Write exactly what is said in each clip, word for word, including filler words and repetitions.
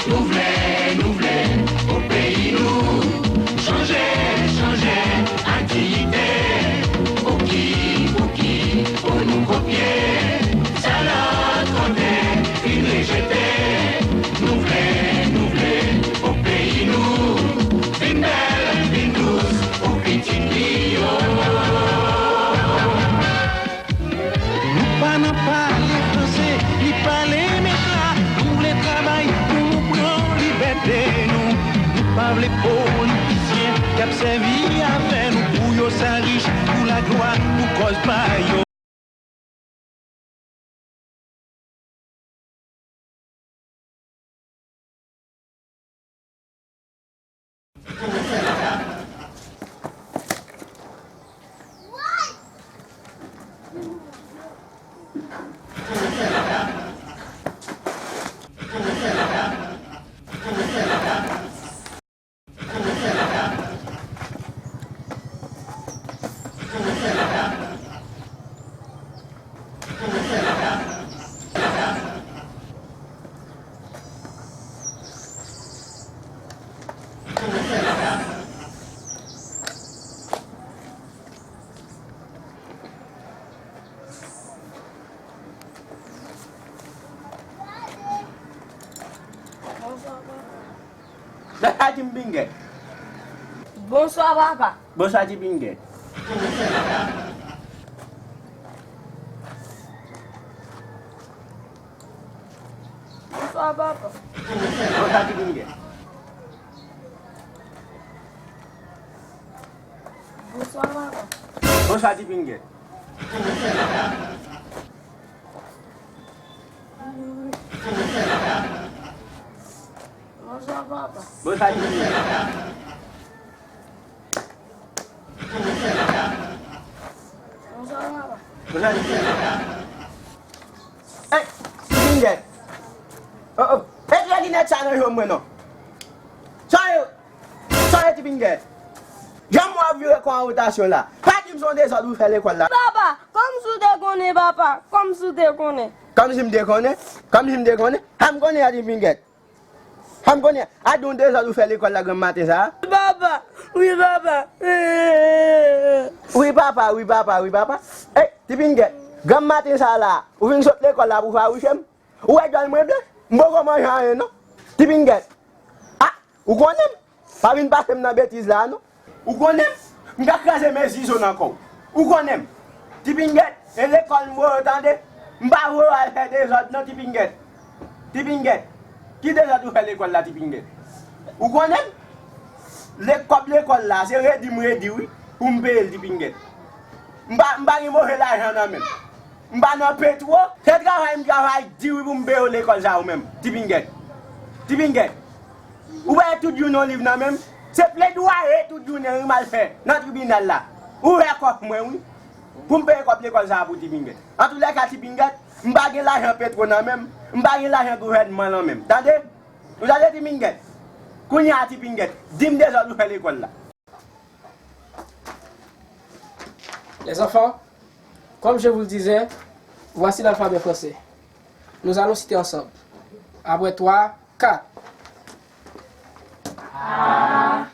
Nou vle, nou vle, pou peyi nou chanje, chanje ak diyite. Pouki, pouki, pou nou kopye sa lòt kote fin rejete? Nou vle, nou vle, pou peyi nou vin bèl, vin dous pou pitit li yo. Nou pa nan pale franse, ni pale mèt la. Nou vle travay pou nou pran libète nou. Nou pa vle politisyen k ap sèvi avè nou pou yo sa rich, pou laglwa, pou kòz pa yo. Bonswa, papa. Bonswa, Ti Pingèt. Bonswa, papa. Bonswa, Ti Pingèt. Bonswa, papa. Bonswa, Ti Pingèt. Bonswa, papa. Bonswa, Ti Pingèt. Bonswa, papa. Bonswa, Ti Pingèt. Bonswa, papa. Bonswa, Ti Pingèt. Ey, Ti Pingèt. Oh, oh. Ey, lè linèt sa nan je mwen non. Sa yo. Sa yo, Ti Pingèt. Jan mwen ap vire kò an wotasyon la. Pa di m se yon dezòd ou fè lekòl la. Papa, kòmsi w te konnen, papa, kòmsi w te konnen. Kòmsi m te konnen? Kòmsi m te konnen? Sa m konnen a, Ti Pingèt. Sa m konnen a, di yon dezòd ou fè lekòl la granm maten sa a. Papa, wi, papa. Wi, papa, wi, papa, wi, papa. Ey, Ti Pingèt, granm maten sa a la, ou vin sot lekòl la pou fawiche m? Ou wè djòl mwen ble? M poko manje anyen non. Ti Pingèt. Ah, ou konnen m. Pa vin pase m nan betiz la non. Ou konnen m. M ka kraze men zizo nan kò w. Ou konnen m. Ti Pingèt, e lekòl m voye w tande. M pa voye w al fè dezòd non, Ti Pingèt. Ti Pingèt. Ki dezòd ou fè lekòl la, Ti Pingèt? Ou konnen m. Le kòb lekòl la, se redi m redi wi, pou m peye l, Ti Pingèt. M pa, m pa gen move lajan nan men m. M pa nan petwo. Se travay m travay di wi pou m peye w lekòl sa ou menm, Ti Pingèt. Ti Pingèt. Ou wè tout jounen yon liv nan men m. Se pledwaye tout jounen wi m al fè nan tribinal la. Ou wè kòf mwen wi. Pou m peye kòb lekòl sa pou Ti Pingèt. Antoulèka, Ti Pingèt, m pa gen lajan petwo nan men m. M pa gen lajan gouvènman nan men m. Tande? Ou tande, Ti Pingèt? Kounye a, Ti Pingèt, di m dezòd ou fè lekòl la. Les enfants, comme je vous le disais, voici l'alphabet français. Nous allons citer ensemble. Après trois, quatre. A,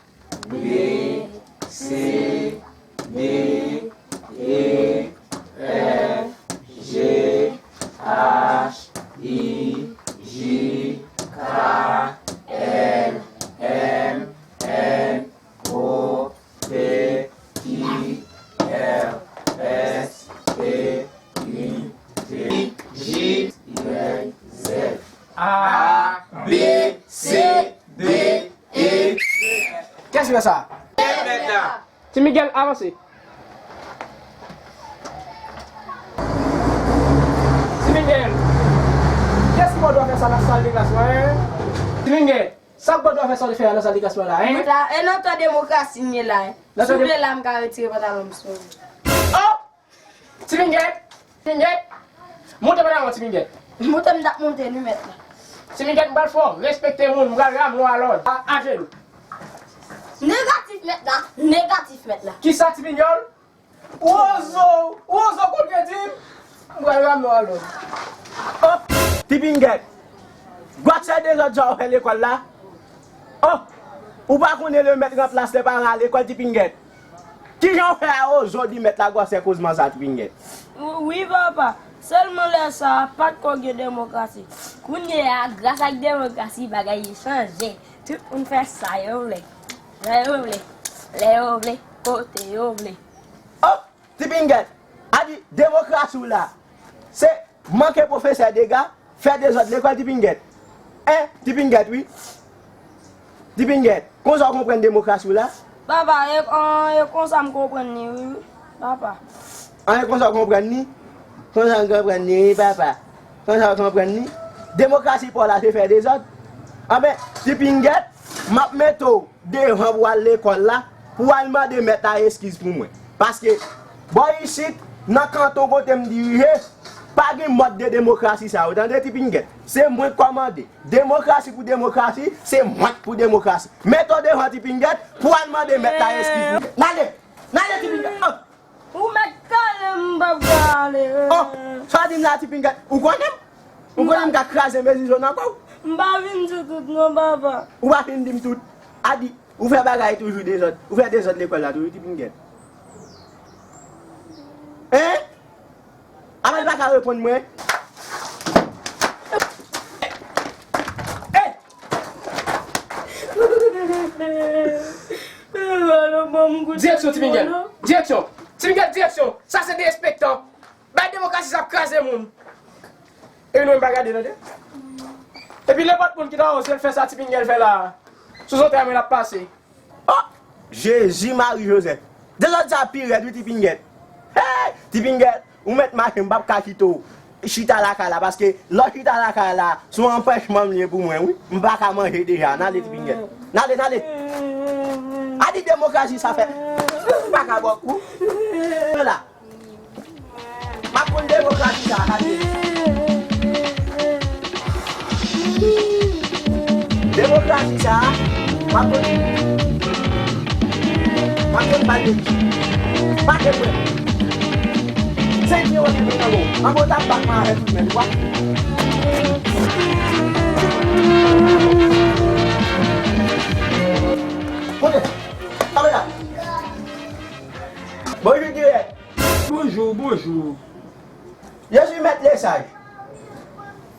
B, C, D, E, F, G, H, I, J, K, L, M, N, O, P, Q, Ti Miguel, avanse. Ti Miguel, kiyès ki ba w dwa fè sa nan sal de klas la, en? Ti Miguel, sa k ba w dwa fè sa w te fè a nan sal de klas la, en? Mwen ta, e nan tan demokrasi m ye la, en. Si w vle la, m ka retire pantalon m sou ou. Oh! Ti Pingèt! Pingèt! Monte pantalon, Ti Pingèt! Monte m t ap monte, wi, mèt la. Ti Pingèt, m pral fè w respekte moun, m pral rale w alòd. A, ajenou. Negatif, mèt la! Negatif, mèt la! Kisa, Ti Pingèt? Wozo! Wozo, kote di m? M pral rale w alòd. Oh! Ti Pingèt! Gad se dezòd sa w fè lekòl la? Oh! Ou pa konnen le mèt ranplase pa rale lekòl, Ti Pingèt? Kijan w fè a Wozo di mèt la gwosè kozman sa, Ti Pingèt? Wi, papa. Sèlman lè sa a, pa t ko gen demokrasi. Kounye a, gras ak demokrasi, bagay yo chanje. Tout moun fè sa yo vle. Lè yo vle. Lè yo vle. Kote yo vle. Oh! Ti Pingèt, a di demokrasi w la, se manke pwofesè dega, fè dezòd lekòl, Ti Pingèt. En, Ti Pingèt, wi. Ti Pingèt, konsa w konprann demokrasi w la? Papa, e, an, e konsa m konprann li, wi, papa. An, e konsa w konprann li? Konsa m konprann li, wi, papa. Konsa w konprann li? Demokrasi pa w la, se fè dezòd. Anben, Ti Pingèt, m ap mete w devan pou w al lekòl la, pou w al mande mèt la eskiz pou mwen. Paske, bò isit, nan kanton kote m dirije, pa gen mòd de demokrasi sa yo, tande, Ti Pingèt? Se mwen k kòmande. Demokrasi pou demokrasi, se mwen k pou demokrasi. Mete w devan, Ti Pingèt, pou w al mande mèt la eskiz pou mwen. N ale! N ale, Ti Pingèt! Oh! Ou mèt kale m, m p ap ka ale. Oh, sa w di m la, Ti Pingèt? Ou konnen m? Ou konnen m ka kraze mezi zo nan kò w? M pa vin di w tout non, papa. Ou pa fin di m tout. A di, ou fè bagay toujou dezòd. Ou fè dezòd lekòl la toujou, Ti Pingèt. Hein? Avan l pa ka reponn mwen. Hey! Direksyon, Ti Pingèt. Direksyon. Ti Pingèt, direksyon. Sa se derespektan. Bay demokrasi sa ap kraze moun. Epi nou menm pa gade, tande. Epi nenpòt moun ki ta oze l fè sa Ti Pingèt fè la, sou zòtèy mwen l ap pase. Oh! Jezi Mari Jozèf. Dezòd sa pi rèd, wi, Ti Pingèt. Hey! Ti Pingèt, ou mèt mache, m p ap ka kite w chita lakay la, paske lè w chita lakay la, se yon anpèchman l ye pou mwen, wi. M pa ka manje deja. N ale, Ti Pingèt. N ale, n ale. A di demokrasi sa fè. M pa ka ba w kou. Vin la. M ap konn demokrasi sa a, gade. Demokrasi sa a, m ap konn, m ap konn ba l de ti. Pake mwen. Senk ewo te mete nan men w. Anbo t ap bat mwen avè tout men, ou wè. Kote? Kanpe la. Bonjou, dirèk. Bonjou, bonjou. Je suis maître Lesage.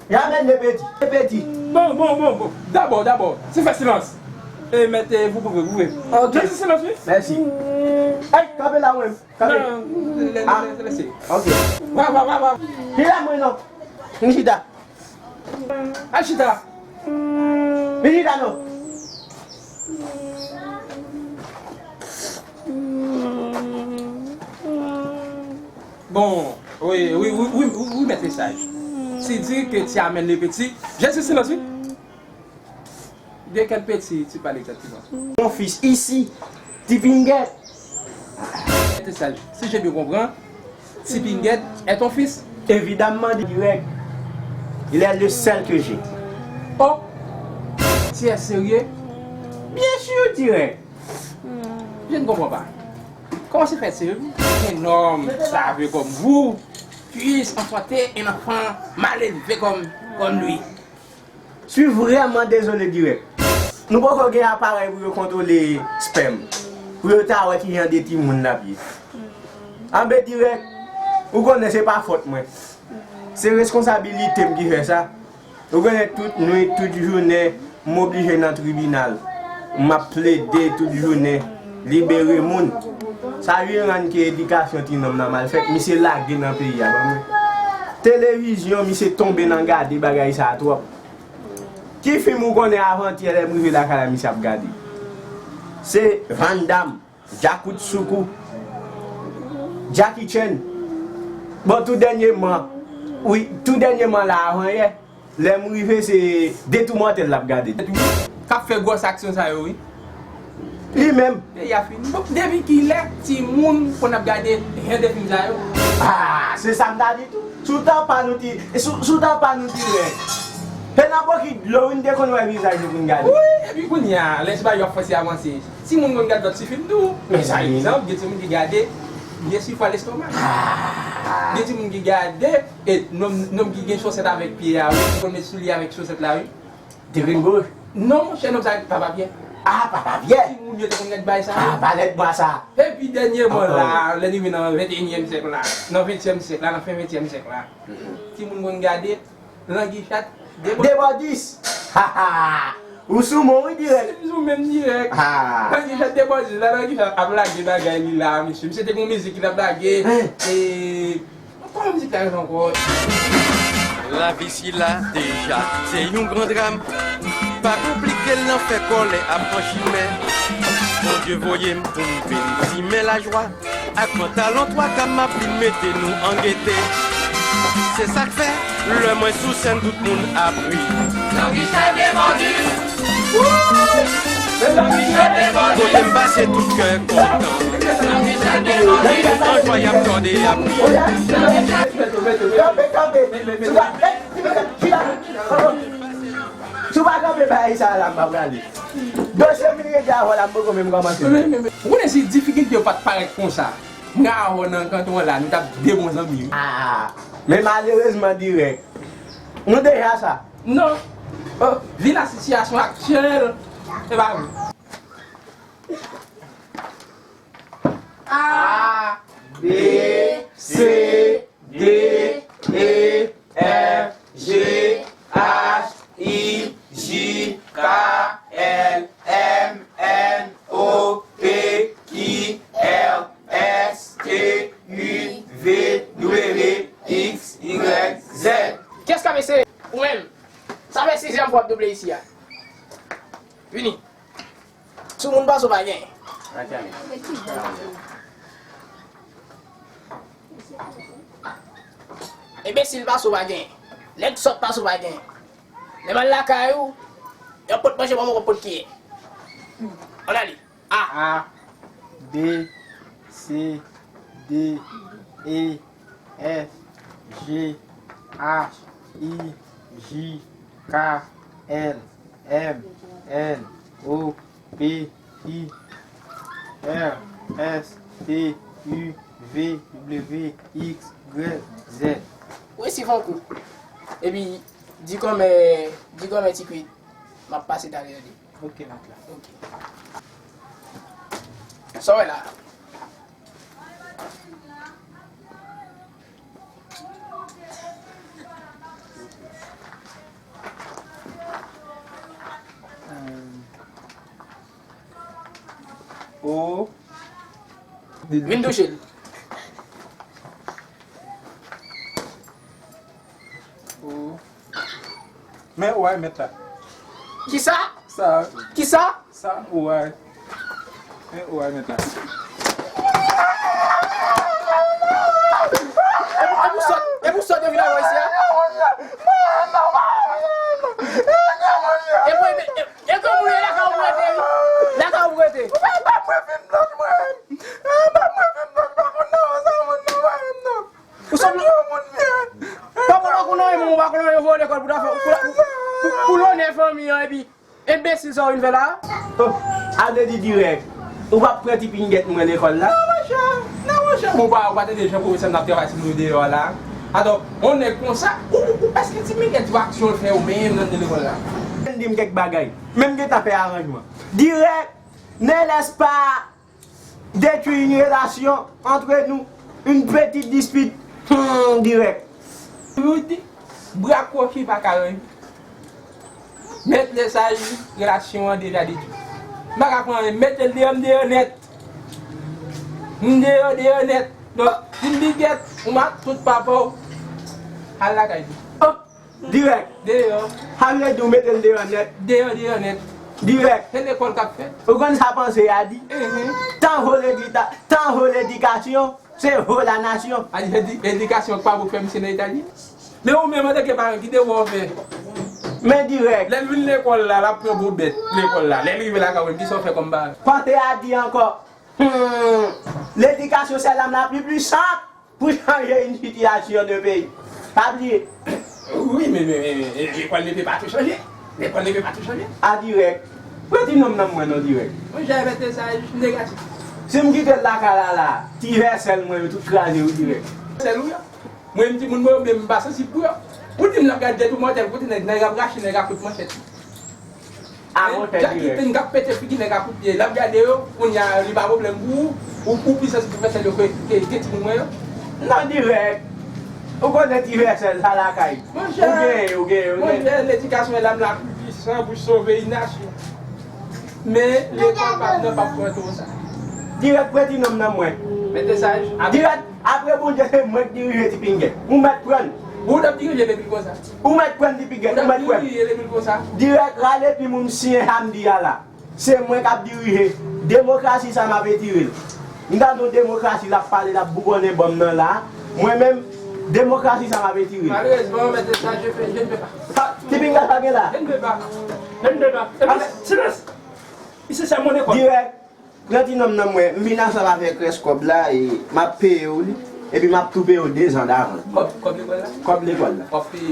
J'amène le petit. Le petit. Bon, bon, bon, bon. Dabò, dabò, se fè silans. E, mèt, e, vous pouvez, vous pouvez. Ok. Je suis silans, wi. Mèsi. Ay, kanpe la, mwen. Kanpe. Non, lè, lè, lè, lè, lè. Ok. Wa, wa, wa, wa. Ki la, mwen, non? Vin chita. Al chita. Vin chita, non. Bon, wi, wi, wi, wi, wi, mèt Lesage. Tu dis que tu amènes le petit. Je suis silence, wi. De quel petit tu parles exactement? Mon fils, ici, Ti Pingèt. Mèt Lesage, si je bien comprends, Ti Pingèt est ton fils? Évidemment, direct. Il est le seul que j'ai. Oh! Tu es sérieux? Bien sûr, direct. Je ne comprends pas. Comment se fait-il qu'un homme savant comme vous puisse enfanter un enfant mal élevé comme, comme lui? Suis vraiment désolé, direct. Nou poko gen aparèy pou yo kontwole spèm, pou yo ta wè ki jan de timoun l ap ye. Anben, dirèk, ou konnen se pa fòt mwen. Se responsabilite m ki fè sa. Ou konnen tout nwit, tout jounen, m oblije nan tribinal. M ap plede tout jounen, libere moun. Sa vin rann ke edikasyon ti nonm nan mal fèt, misye lage nan peyi a, ban mwen. Televizyon, misye tonbe nan gade bagay sa a twòp. Ki fim ou konnen avantyè lè m rive lakay la misye ap gade? Se Van Damme. Djakout Soukou, Jackie Chan. Bon, tou dènyèman, wi, tou dènyèman la, avan yè, lè m rive, se Detourmantè l ap gade. K ap fè gwòs aksyon sa yo, wi. Li menm. Peyi a fini. Bon, depi kilè timoun konn ap gade jan de fim sa yo? Ah, se sa m ta di tou. Sou tan pa nou ti, sou, sou tan pa nou ti rèd. Se nan bokit dlo wi n te konn wè vizaj yo pou n gade. Wi, epi kounye a, lè ti bagay yo ap fòse avanse, timoun konn gade lòt ti fim tou. Mezanmi. Pa egzanp, gen timoun ki gade Ye sifwa lestomak. Ah. Gen timoun ki gade, e, nonm, nonm ki gen chosèt avèk pye a, wi, ki konn met soulye avèk chosèt la, wi. Te vin goch. Non, monchè, nonm sa rele Papa Pyè. Ah, Papa Pyè. Timoun yo te konn gade bagay sa. Ah, balèt bwa sa. Epi dènyèman la, lè n rive nan venteyinyèm syèk la, nan ventyèm syèk la, nan fen ventyèm syèk la, timoun konn gade Langi Chat, Debò-, Debòdis. Ha, ha. Ou sou mwen, wi, dirèk. Ou sou menm dirèk. Ah. Langi Chat, Debòdis la, Langi Chat ap lage bagay li la, mesye. Misye te gen yon mizik ki t ap lage. Hein? E, kòman mizik la rele ankò? Lavi sila deja se yon gran dram. Pa konplike l nan fè kòlè ap pran chimen. Bondye voye m pou m vin simen lajwa. Ak pantalon twa ka m ap vin mete nou an gete. Se sa k fè, lè mwen sou sèn, tout moun ap ri. Langi Chat, Debòdis. Kote m pase, tout kè kontan. Tout anjwa y ap tòde, y ap ri. Kanpe, kanpe. Si w pa kanpe bagay sa a la, m pa prale. Dosye m vin rete avè w la, m poko menm kòmanse. Ou konnen si difikilte yo pa t parèt konsa, mwen avè w nan kanton an la, nou t ap de bon zanmi, wi. Ah, men malerezman dirèk. Nou deja sa. Non. Oh, vi la sitiyasyon aktyèl, se pa vre. A, B, C, D, E, F, G, H, I, J, K, L, M, N, O, P, Q, R, S, T, U, V, W, X, Y, Z. Kiyès k ap eseye? Ou menm. Sa fè sizyèm fwa w ap double isi a. Vini. Sou moun pase w pa gen. Enbesil pase w pa gen. Nèg sòt pase w pa gen. Lè m al lakay ou, y ap pot manje ban mwen, w ap pot kiyè. Ann ale. A. A, B, C, D, E, F, G, H, I, J, K, L, M, N, O, P, Q, R, S, T, U, V, W, X, Y, Z. Ou resi fè yon kou. Epi, di kòmè, di kòmè ti kwit, m ap pase talè, tande. Ok, mèt la. Ok. Sa w wè la? O. Vin touche l. O. Men ou a mèt la. Kisa? Sa. Kisa? Sa ou a. Men ou a mèt la. E pou, e pou sòt, e pou sòt yo vin avè w isi a. E pou, e, e, e kòm ou ye, lakay ou pou rete, wi. Lakay ou pou rete. Ou sot nan. Papa w pa konn anyen, manman w pa konn anyen, ou voye lekòl pou ta fè, pou, pou, pou, pou lonè fanmi an, epi enbesil sa w vin fè la. Oh, ale di dirèk. Ou p ap pran ti pinygèt mwen lekòl la? Non, monchè. Non, monchè. Bon, ou pa, ou pa tande jan pwofesè m t ap travay sou nou deyò la? Atò, yon nèg konsa, ou, ou, ou, èske ti pinygèt yo aksyon l fè ou menm nan lekòl la? Di m kèk bagay. Men m gentan fè aranjman. Dirèk, ne laisse pas détruire une relation entre nous, une petite dispute, hmm, dirèk. Rudy, bra kwochi pa ka ranje. Mèt lè sa, relasyon an deja detwi. M pa ka pran anyen, mete l deyò, m deyò nèt. M deyò, deyò nèt. Donk, si m bigèt, ou mat tout papa w, al lakay li. Oh! Dirèk. Deyò. Sa vle di w mete l deyò nèt. Deyò, deyò nèt. Dirèk. Se lekòl k ap fèt. Ou konn sa panse a di? Mhm. Tan vo ledika-, tan vo ledikasyon, se vo la nasyon. A di edi-, edikasyon k pa vo fè misye nan Etazini. Men ou menm antanke paran, ki devwa w fè? Men dirèk. Lè l vin lekòl la, l ap pran bobèt lekòl la. Lè l rive lakay ou menm, kisa w fè kòm paran? Panse a di ankò. Hmm, ledikasyon se lam la pli pwisan pou chanje yon sitiyasyon de peyi. Pa bliye. Wi, men, men, men, men, l'école ne peut pas tout changer. L'école ne peut pas tout changer. A dirèk. Prete non m nan mwen non dirèk. Monchè, mete sa, jis negatif. Si m kite l lakay la la, ti vèsèl mwen yo tout kraze wi dirèk. Sèl ou yo. Mwen menm timoun mwen yo, men m pa sansib pou yo. Ou di m l ap gade tèt ou mòtèl, kote nèg, nèg ap rache, nèg ap fout manchèt. A mòtèl dirèk. Jack Pippen k ap pete figi nèg a kout pye. L ap gade yo, kounye a, li pa pwoblèm pou ou. Ou, ou pli sansib pou vèsèl yo ke, ke, ke timoun mwen yo. Non dirèk. Ou konnen ti vèsèl sa lakay. Monchè, ou genyen, ou genyen, ou genyen. Monchè, ledikasyon e lam la pli pwisan pou sove yon nasyon. Men, lekòl pa t nan p ap pran tou sa. Dirèk prete non m nan mwen. Mete sa, dirèk, apre Bondye, se mwen k dirije ti pingèt. Ou mèt pran l. Ou t ap dirije legliz konsa. Ou mèt pran ti pigèt, ou mèt pran. Dirèk rale pi moun siyen samdi a la. Se mwen k ap dirije. Demokrasi sa m ap etire l. M gade yon demokrasi l ap pale, l ap bougonnen ban m nan la. Mwen menm, demokrasi sa m ap etire l. Malheureusement, maître sage, je fais, je ne peux pas. Sa, ti pinga sa gen la. Je ne peux pas. Je ne peux pas. Silence. Ici, c'est mon école. Dirèk. Pran ti nonm nan mwen, m vin ansanm avèk rès kòb la e m ap peye w li, epi m ap tou peye w dezan davans. Kòb, kòb lekòl la? Kòb lekòl la. W ap peye.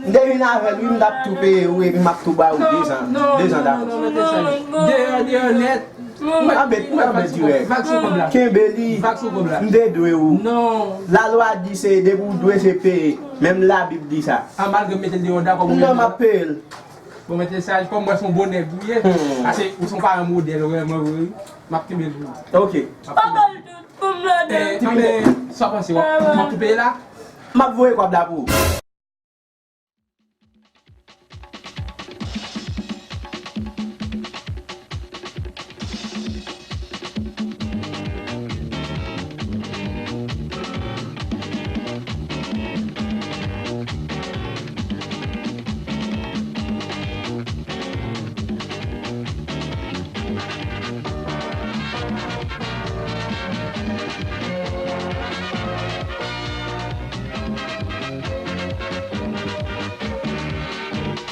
M te vin avè l wi, m t ap tou peye w epi m ap tou ba w dezan, dezan davans. Non, non, non, non, non, non. Deyò, deyò nèt. Anbet, anbet dirèk. Vag sou kòb la. Kenbe li. Vag sou kòb la. M te dwe w. Non. Lalwa di se depi w dwe se peye. Menm Labib di sa. A malgre m mete l deyò, dakò pou... Non, m ap peye l. Bon, mete saj, kòm mwen se yon bon nèg ou ye, hmm, pase ou se yon paran modèl, vrèman, vre, wi. M ap kenbe l pou ou. Ok. M ap kenbe l. Papa l tout, pou m la de. Eh, anben, sa w panse, w ap, w ap tou peye la? M ap voye kòb la pou ou.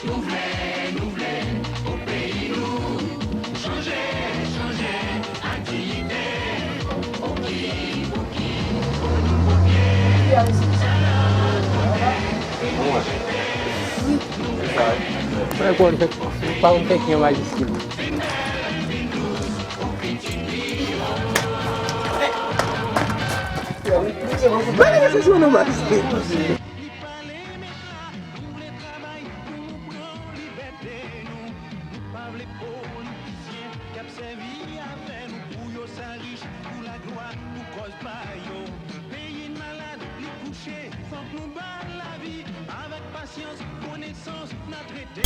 Nou vle, nou vle, pou peyi nou chanje, chanje ak diyite. Pou ki, pou ki, pou nou kopye. Mwen kwè w fèk, pa konn fèk yon majiskil. Mwen reflechi nan majiskil. Li pale, men la, nou vle travay pou nou pran libète nou. Nou pa vle politisyen k ap sèvi avè nou pou yo sa rich, pou laglwa, pou kòz pa yo. Peyi n malad, li kouche, fòk nou ba l lavi. Avèk pasyans, konesans, n a trete